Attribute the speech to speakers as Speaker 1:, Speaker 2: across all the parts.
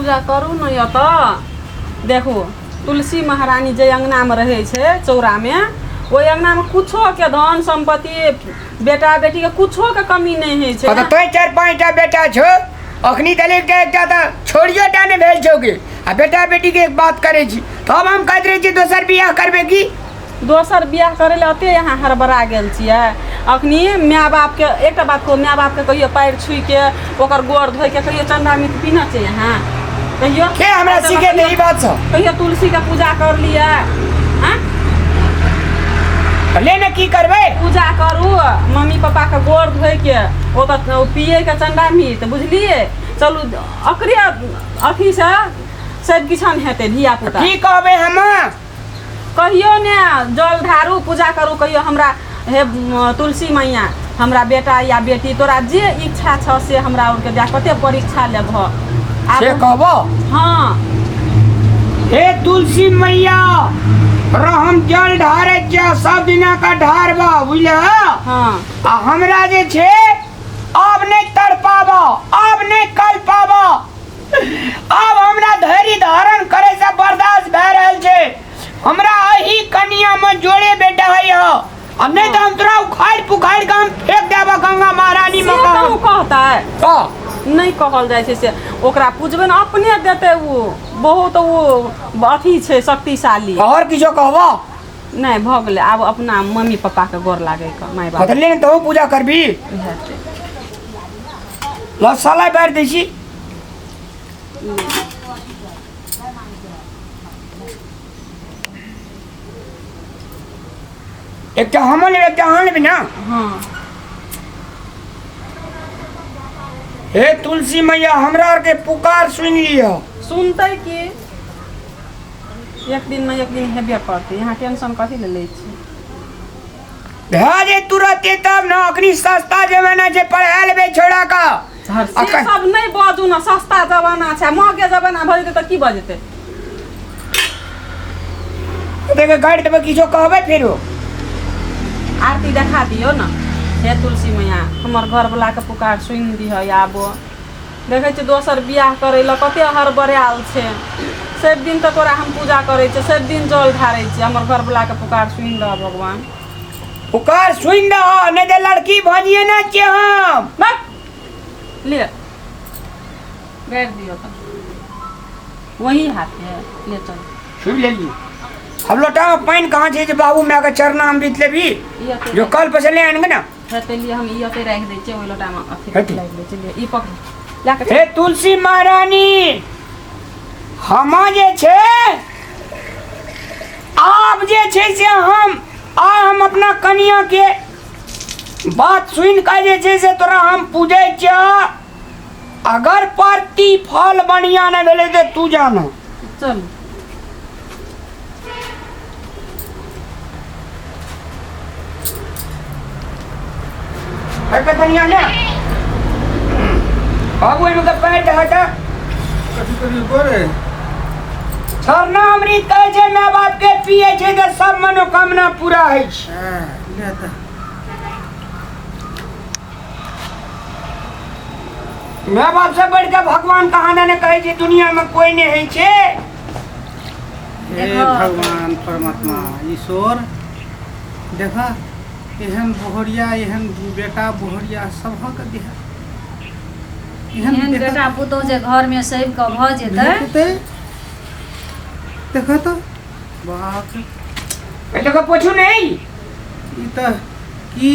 Speaker 1: पूजा करू ने एतऽ। देखू, तुलसी महारानी जे अङ्गनामे रहै छै चौरामे, ओहि अङ्गनामे कुछोके धन सम्पत्ति, बेटा बेटीके कुछोके कमी नहि होइ छै।
Speaker 2: हँ तऽ तोय चारि पाँच टा बेटा छौ, अखनी तक एकटा एकटा तऽ छोड़ियो टा नहि भेल छौ के, आ बेटा बेटीके एक बात करै छी, तब हम कहैत रहै छी दोसर बियाह करबै की?
Speaker 1: दोसर बियाह करै लए ओते अहाँ हड़बड़ा गेल छियै? अखनी माय बापके एकटा बात कहू, माय बापके कहियो पैर छुइके, ओकर गोर धोइके कहियो चन्दा मित पीने छै अहाँ? कहियो
Speaker 2: के हमरा सिखेतै ई बात सब?
Speaker 1: कहियो तुलसीके पूजा कर लियै? आँय?
Speaker 2: ले ने, की करबै?
Speaker 1: पूजा करू, मम्मी पापाके गोर धोइके ओतऽ पियैके चन्दा मित, बुझलियै? चलू, ओकरे अथीसँ सब किछु हेतै धिया पुता।
Speaker 2: की कहबै हम?
Speaker 1: कहियो ने जल ढारू, पूजा करू, कहियो हमरा हे तुलसी मैया, हमरा बेटा या बेटी, तोरा जे इच्छा छौ से हमरा आरके दए, कते परीक्षा लेबह आब?
Speaker 2: से कहबो?
Speaker 1: हाँ।
Speaker 2: हे तुलसी मैया, रहम जल ढारे जा, सब दिना का ढारबा, बुझल?
Speaker 1: हाँ।
Speaker 2: आ हमरा जे छे आब नहीं तड़पाबो, आब नहीं कल पाबो, आब हमरा धैर्य धारण करे से बर्दाश्त भए रहल छै। हमरा एही कनिया में जोड़े बेटा है हो, आ नहीं तो हम तोरा उखाड़ पुखाड़ के हम फेंक देबो गंगा महारानी में।
Speaker 1: से
Speaker 2: कहूँ
Speaker 1: कहूँ कहतै?
Speaker 2: तो
Speaker 1: नहि कहल जाइ छै से। ओकरा पूजबै ने, अपने देतै ओ, बहुत ओ अथी छै शक्तिशाली।
Speaker 2: और किछो कहबो?
Speaker 1: नहि, भऽ गेलै। आब अपना मम्मी पप्पाके गोर लागैके, माय बाप।
Speaker 2: बदले ने तो पूजा करबी।
Speaker 1: हेतै।
Speaker 2: ल, सलाइ बारि दै छी। एकटा हमर लेबै, एकटा अहाँ लेबै ने?
Speaker 1: हँ।
Speaker 2: हे तुलसी मैया, हमरा आरके पुकार सुनि लिअ।
Speaker 1: सुनतै की, एक दिन में एक दिन हेबे करतै। यहाँ टेंशन कथी लए लै छी?
Speaker 2: भए जे तुरते तब ने, अखनी सस्ता जमाना छै, पढ़ा लेबै छोड़ा का।
Speaker 1: से सब नहि बाजू ने, सस्ता जमाना छै, महगे जमाना भऽ जेतै तऽ की भऽ जेतै?
Speaker 2: देखे गाड़ि देबै, किछो कहबै फेरो?
Speaker 1: आरती देखा दियौ ने। हे तुलसी मैया, हमर घरवलाके पुकार सुनि दिह। आबो देखै छियै दोसर बियाह करै लए कते हड़बड़ायल छै। सब दिन तऽ तोरा हम पूजा करै छियै, सब दिन जल ढारै छियै, हमर घरवलाके पुकार सुनि दह भगवान।
Speaker 2: पुकार सुनि दह, नहि तऽ लड़की भजिए ने छियै हम।
Speaker 1: बक ले, गाड़ि दियौ तऽ वही हाथ है, ले चल।
Speaker 2: सुनि लेलियै। अब लोटा में पानि कहाँ छै जे बाबू माय के चरणामृत लेबी?
Speaker 1: ई अते
Speaker 2: जो कल पर से ले आन के ना।
Speaker 1: हेतै, लिए, हम ई अते राखि दै छियै, ओहि लोटामे अथी
Speaker 2: हेतै।
Speaker 1: राखि दै छियै। ई पकड़ लए कऽ।
Speaker 2: हे तुलसी महारानी, हम जे छै आब जे छै से हम आ हम अपना कनिया के बात सुनि कऽ जे छै से तोरा हम पूजै छियह। अगर प्रतिफल बढ़िया नहि भेलै तऽ तू जान।
Speaker 1: चल।
Speaker 2: हट कनिया ने बाबू, एहिमे के पैर दे, हट।
Speaker 3: कथी करी गोरे?
Speaker 2: चरणामृत कहै छै, माय बाप के पिए छै तऽ सब मनोकामना पूरा होइ छै।
Speaker 3: हाँ, ले तऽ।
Speaker 2: माय बाप से बढ़ के भगवान कहाँ ने कहै छै, दुनिया में कोई नहीं होइ छै।
Speaker 3: हे
Speaker 4: देखो।
Speaker 3: भगवान परमात्मा ईश्वर, देख, एहन बोहरिया, एहन बेटा बोहरिया सबहक दिहा।
Speaker 4: एहन बेटा पुतोह जे घरमे सबि कऽ भऽ जेतै।
Speaker 3: भेटतै, देख तऽ, बाप रे।
Speaker 2: ए देखो, पूछू नहीं।
Speaker 3: ई तऽ की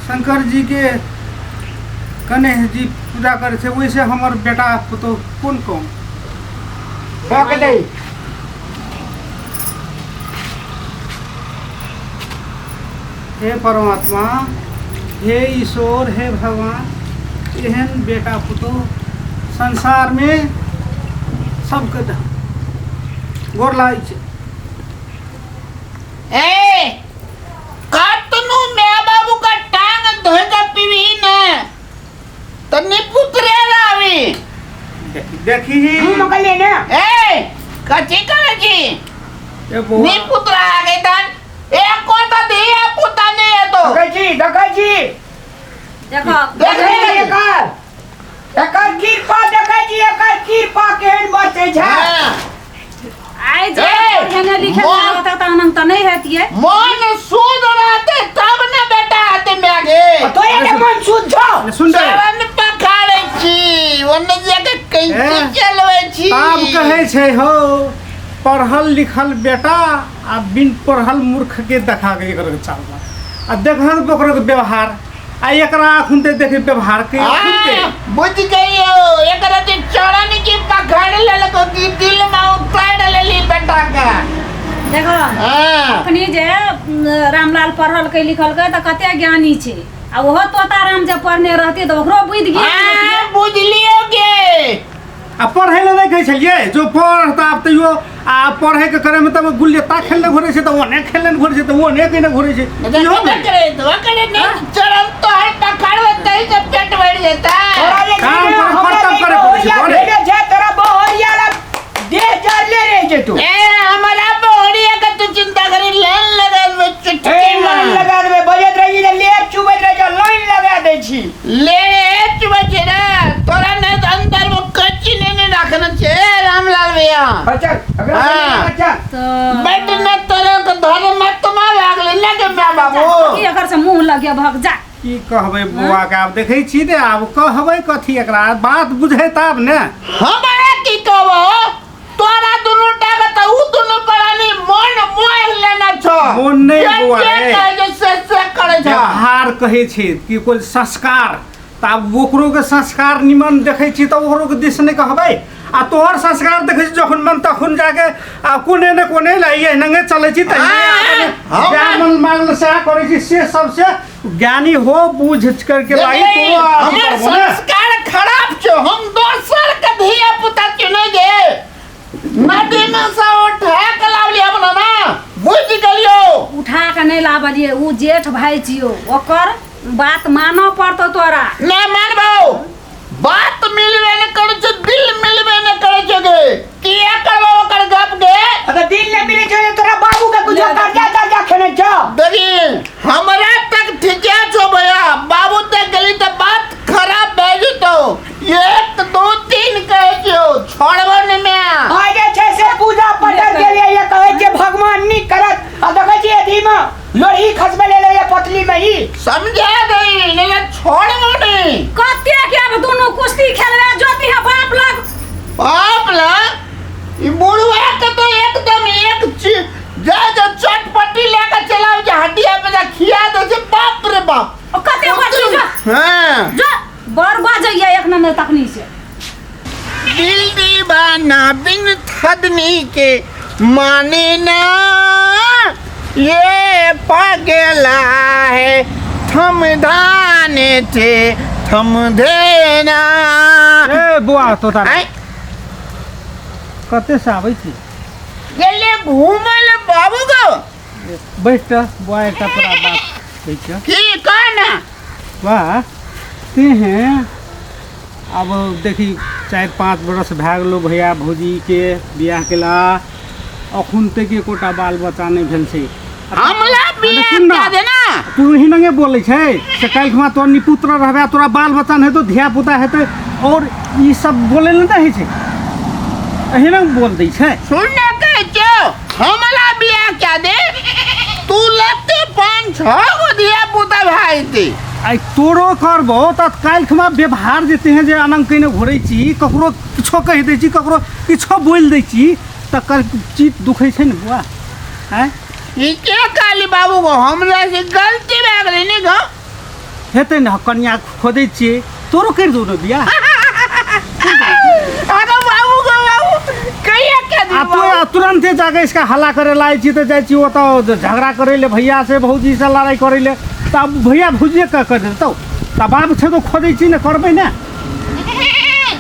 Speaker 3: शंकर जी के गणेश जी पूजा करै छै, ओहिसे हमर बेटा पुतोह कोन कम?
Speaker 2: दऽ के दही।
Speaker 3: हे परमात्मा, हे ईश्वर, हे भगवान, एहन बेटा पुतोह संसारमे सबके दह। गोर लागै छै।
Speaker 5: ए कतनो my बाबू का टांग धोइ के पीबी ने त निपुत्रे लावी।
Speaker 3: देखी देखी ही।
Speaker 2: हम कहलिए ने।
Speaker 5: ए कथी करै छी?
Speaker 3: ए बौआ।
Speaker 5: निपुत्रा आ गई तन एको त धिया पुता नहीं हेतो।
Speaker 2: देखै छी, देखै छी।
Speaker 4: देखो।
Speaker 5: देख।
Speaker 2: देखै छी एकर, एकर कृपा कृपा केहन बचै छै।
Speaker 5: हाँ।
Speaker 4: आइ जे
Speaker 5: ए,
Speaker 4: पढ़ेने लिखे
Speaker 5: मोन-
Speaker 4: रहता तऽ अनंग तऽ नहि हेतियै।
Speaker 5: मन शुद्ध रहते तब ने बेटा हेते माय गे।
Speaker 2: तोरे के मन शुद्ध छौ।
Speaker 3: सुन रे।
Speaker 5: चरण पखाड़े छी ओने जाके कैंची
Speaker 3: ए,
Speaker 5: चलबै छी।
Speaker 3: आब कहै छै हो पढ़ल लिखल बेटा आ बिन पढ़ल मूर्ख के देखा के एकर चाल बा। आ देखल ओकर व्यवहार आ एकरा अखुनते देखे व्यवहार के अखुनते।
Speaker 5: बुझ गइयो एकरा जे चरण के पकड़ लेलको कि दिल में उतार लेली बेटा का।
Speaker 4: देखो
Speaker 5: हाँ।
Speaker 4: अखनी जे रामलाल पढ़लकै लिखलकै तऽ कते ज्ञानी छै आ ओहो तोताराम जे पढ़ने रहती तऽ ओकरो बुद्धि ज्ञान हेतियै।
Speaker 5: हाँ, बुझलियो के
Speaker 3: आ पढ़ै लए नहि कहै छलियै जो पढ़ तऽ आब तैयो आ पढ़ै के करे में तब गुल्लेता खेलने घुरै छै तऽ ओने खेलने घुरै छै तऽ ओने केने घुरै छै इहो
Speaker 5: करे
Speaker 3: भेलै।
Speaker 5: करे तो करे नहीं चरण तो हर पकड़वे तही से पेट भर जेता।
Speaker 2: तोरा जे छै
Speaker 3: काम
Speaker 2: ने,
Speaker 3: करे,
Speaker 2: हमरा
Speaker 3: कर्तव्य
Speaker 2: जे
Speaker 3: करे पड़ै छै,
Speaker 2: बहोरिया
Speaker 3: घरे।
Speaker 2: भेटल छै, तोरा बहोरिया ला देह जरले रहि जेतौ।
Speaker 5: ए हमारा बहोरिया का तू चिंता करी लाइन लगा देबे
Speaker 2: ए,
Speaker 5: चुटकी
Speaker 2: लाइन
Speaker 5: में
Speaker 2: लगा देबै, बजैत रही तऽ लेप चुबैत रही छै, लाइन लगा दै छी।
Speaker 5: ले चुबे छै रे तोरा नहीं तो अंदर में कच्ची नहीं नहीं रखना छे रामलाल भैया।
Speaker 2: हाँ, चल, अगला
Speaker 5: हाँ।
Speaker 2: चल।
Speaker 4: तऽ
Speaker 5: बैठ न तोरे के धर्म आत्मा लागले ना के माय बाबू।
Speaker 4: की एकर से मुँह लगे भग जा।
Speaker 3: की कहबै बौआ के आब देखै छी ने आब कहबै कथी एकरा बात बुझै तब ने।
Speaker 5: हमरा की कहबो तोरा दुनू टा के त उ दुनू प्राणी मन मोह लेना छो।
Speaker 3: मोन नहि
Speaker 5: जे
Speaker 3: बौआ
Speaker 5: जे
Speaker 3: रे।
Speaker 5: कहै छै से से करै छो।
Speaker 3: व्यवहार कहै छै कि कोइ संस्कार तऽ आब ओकरो के संस्कार निमन देखै छी तऽ ओकरो के दिस नहि कहबै आ तोहर संस्कार देखै छी जखन मन तखन जाके आ कोने ने कोने लाइए नंगे चलै छी तऽ
Speaker 5: हाँ,
Speaker 3: जएह मन मांगल सएह करै छी से सबसे ज्ञानी हो बूझ करके लाई
Speaker 5: देखी,
Speaker 3: तो अथी
Speaker 5: हमर
Speaker 3: करबो ने।
Speaker 5: संस्कार खराब छो हम दोसर के धिया पुता चुने गे नदी में से उठा के लावली अपना ना बुझ गेलियो।
Speaker 4: उठा के नहि लाबलियै उ जेठ भाई छियौ ओकर बात मानऽ पड़तौ तोरा।
Speaker 5: ना मानबो बात मिलबे न करै छो दिल मिलबे न करै छो गे किया करबो ओकर गप गे।
Speaker 2: अगर दिल नहीं मिले छौ तोरा बाबू के कुछो कर्जा तर्जा खेने छौ।
Speaker 5: देखी हमरा तक ठीके छो भैया बाबू तक गेली त बात खराब भए जेतो 1 2 3 कहै छियौ छोड़बो नै मैं।
Speaker 2: आ जे छै से पूजा पटल के लिए ये कहै छै भगवान नीक करत आ देखै छी अथी में लोढ़ी खसबै ले ये पतली में ही
Speaker 5: समझा दई नहीं त छोड़बो नहीं।
Speaker 4: कते के अब दुनू कुश्ती खेलबे जोती है बाप लग।
Speaker 5: बाप लग ई बुढ़वा के तो एकदम एक जा जा चटपटी लेके चलाओ जे हड्डिया पे जा खिया दे छै बाप रे बाप।
Speaker 4: ओ कते बजै जो।
Speaker 5: हां
Speaker 4: जो बड़ बजैया एक नंबर तखनी से।
Speaker 5: दिल दीवाना बिन थदनी के माने ना ये पगला है थम धाने थे थम देना।
Speaker 3: ए बौआ तोता
Speaker 5: आँय?
Speaker 3: कते से आबै छी?
Speaker 5: गेले घूमल बाबू गो।
Speaker 3: बैठ तऽ बौआ एकटा तोरा बात कहै छियौ।
Speaker 5: की कह ना।
Speaker 3: वाह तेहें आब देखी 4-5 बरस भए गेलो भैया भौजीके बियाह केला अखुन तक एकोटा बाल बच्चा नहि भेल छै।
Speaker 5: हमला बियाह
Speaker 3: सुन ना।
Speaker 5: कए देना।
Speaker 3: तू ही नंगे बोलै छै से काल्हि खुमा तोर निपुत्र रहबे तोरा बाल बच्चा नहि हेतौ धिया पुता हेतै और ई सब बोलै लए नहि होइ छै एहिना बोल दै छै।
Speaker 5: सुन ना कहै छियौ हमला बियाह कए दे तू लगते 5-6 गो धिया पुता भए जेतै।
Speaker 3: आइ तोरो करबो तऽ काल्हि खुमा व्यवहार जे तेहन जे अनंग कयने घुरै छी ककरो किछो कहि दै छी ककरो किछो बोलि दै छी तऽ काल्हि चित दुखै छै ने बौआ। आँय
Speaker 5: ई के काली बाबू गो हमरा से गलती भए गेलै ने गो।
Speaker 3: हेतै ने कनिया खोजै छियै तोरो करि दू ने बियाह।
Speaker 5: अरे बाबू गो बाबू कहिया के
Speaker 3: आ
Speaker 5: दी
Speaker 3: तू तुरंते जाके इसका हल्ला करे लाए छी तऽ जाइ छी ओतऽ झगड़ा करे ले भैया से भौजी से लड़ाई करे ले तब भैया भौजिए के कर देतौ तऽ बाप छै तऽ खोजै छी ने करबै ने।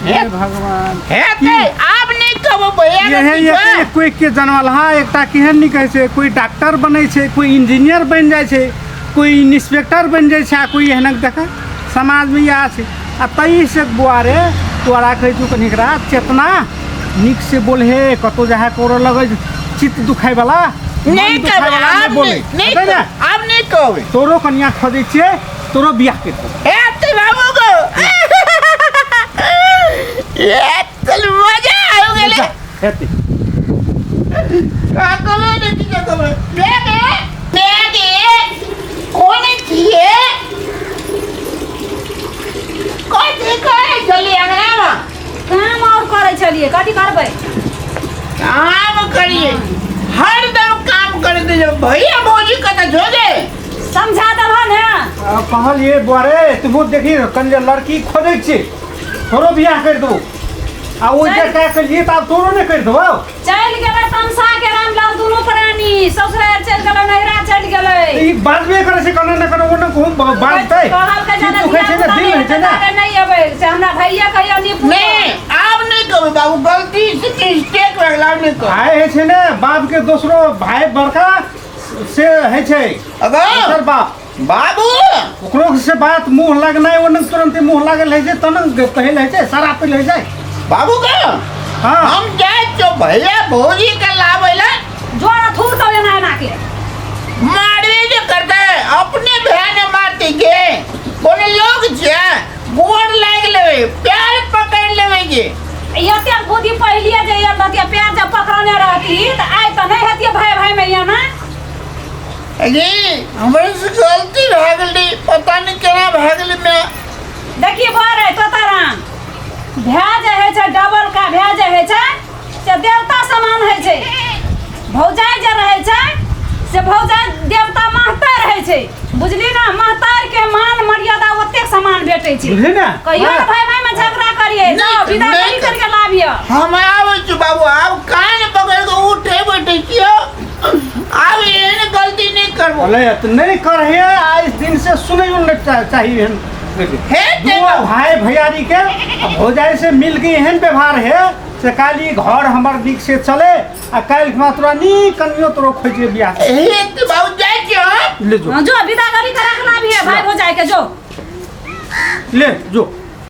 Speaker 3: हे भगवान
Speaker 5: हेतै आब नहि कहबो भैया के
Speaker 3: यहे
Speaker 5: किछो।
Speaker 3: एक कोई के जनमल हा एकटा केहन नीक होइ छै कोई डॉक्टर बनै छै कोई इंजीनियर बनि जाइ छै कोई इंस्पेक्टर बनि जाइ छै आ कोई एहनक देख समाजमे इएह छै। आ ताहि से बौआ रे तोरा कहै छौ कनि एकरा चेतना नीक से बोलहे कतौ जाहे करऽ लगै चित्त दुखाय वाला
Speaker 5: नहि
Speaker 3: मन
Speaker 5: कहबै
Speaker 3: दुखायवला नहि
Speaker 5: आब
Speaker 3: बोलै
Speaker 5: नहि
Speaker 3: हेतै ने?
Speaker 5: आब नहि कहबै।
Speaker 3: तोरो कनिया खोजै छियै तोरो बियाह करि देबै।
Speaker 5: हेतै बाबू गो। ए चलू
Speaker 3: हेतै।
Speaker 5: का कहबै ने की कहबै बेगे बेगे कोन छियै कथी करै छलियै अंगनामे?
Speaker 4: काम और करै छलियै, कथी करबै?
Speaker 5: काम करिए, हरदम काम करते जो भैया भौजी कतऽ छो गे?
Speaker 4: समझा देलह ने।
Speaker 3: आ, कहलिए बुआ रे, तुहू देखी कन जे लड़की खोजै छी, तोरो बियाह करि देबो। आ ओ जे कए केलिए तऽ आब तोरो नहि करि देबौ।
Speaker 4: चलि गेलै तमसा के रामलाल दुनू प्राणी ससुराल चलि गेलै, नैहरा चलि गेलै।
Speaker 3: ई बाजबे करै छै कोनो ने कोनो, ओने कहूँ बाजतै।
Speaker 4: कहलकै
Speaker 3: की
Speaker 4: जेना
Speaker 3: दुखै छै ने, दिल होइ छै ने।
Speaker 4: धिया-पुता नहि अबै से हमरा भैया कहियो नहीं पूछो।
Speaker 5: नहीं, आब नहीं कहबै बाबू, गलती से मिस्टेक भए गेल, आब नहीं कहबै।
Speaker 3: भाय होइ छै ने बाप के दोसरो भाय बड़का से होइ छै।
Speaker 5: अगर
Speaker 3: दोसर बाप
Speaker 5: बाबू
Speaker 3: ओकरो से बात मुँह लगनाइ ओने तुरन्ते मुँह लागल होइ छै तहन ने कहै लए होइ छै, सारा पी होइ छै।
Speaker 5: बाबू के
Speaker 3: हाँ।
Speaker 5: हम जाइ छियौ भैया भौजी के लाबै लए।
Speaker 4: जोर थूर दौ एना एना के।
Speaker 5: मारबे जे करतै अपने भैया ने मारतै गे, कोनो लोग छै गोर लागि लेबै, पैर पकड़ि लेबै गे।
Speaker 4: एते बुद्धि पहलिए जे आयल रहतियै, पैर जब पकड़ने रहती तऽ आइ तऽ नहि हेतियै भाय भाय में एना।
Speaker 5: गे हमर से गलती भए गेलै, पता नहि केना भए गेलै। मैं
Speaker 4: देखिए बड़ तोताराम भए जे होइ छै डबल का भए जे होइ छै से देवता समान होइ छै। भौजाइ जे रहै छै से भौजाइ देवता महतार होइ छै, बुझली ना? महतार के मान मर्यादा ओतेक समान भेटै छै।
Speaker 3: बुझली ने?
Speaker 4: कहियो
Speaker 3: हाँ।
Speaker 4: ने भाई भाई में झगड़ा करिए,
Speaker 5: नहीं,
Speaker 4: जाओ विदा
Speaker 5: नहीं
Speaker 4: करी करके लाबियो।
Speaker 5: हम आबै छी बाबू, आब कान पकड़ि कऽ उठे बैठे छियौ, आब एहन गलती नहि करबो।
Speaker 3: बोले तऽ नहि करहे, आज दिन से सुनैयो नहि चाही एहन।
Speaker 5: हे
Speaker 3: दू भाई भैयारी के आ भौजाई से मिल के एहन व्यवहार है से काल्हि घर हमर नीक से चले आ काल्हि खुना तोरा नीक कनियो तोरो खोजि के बियाह।
Speaker 5: हे तऽ बाबू जाइ छियौ हम।
Speaker 3: ले जो।
Speaker 4: हाँ, जो विदा करी करा के लाबिहे भाई भौजाई के, जो
Speaker 3: ले जो।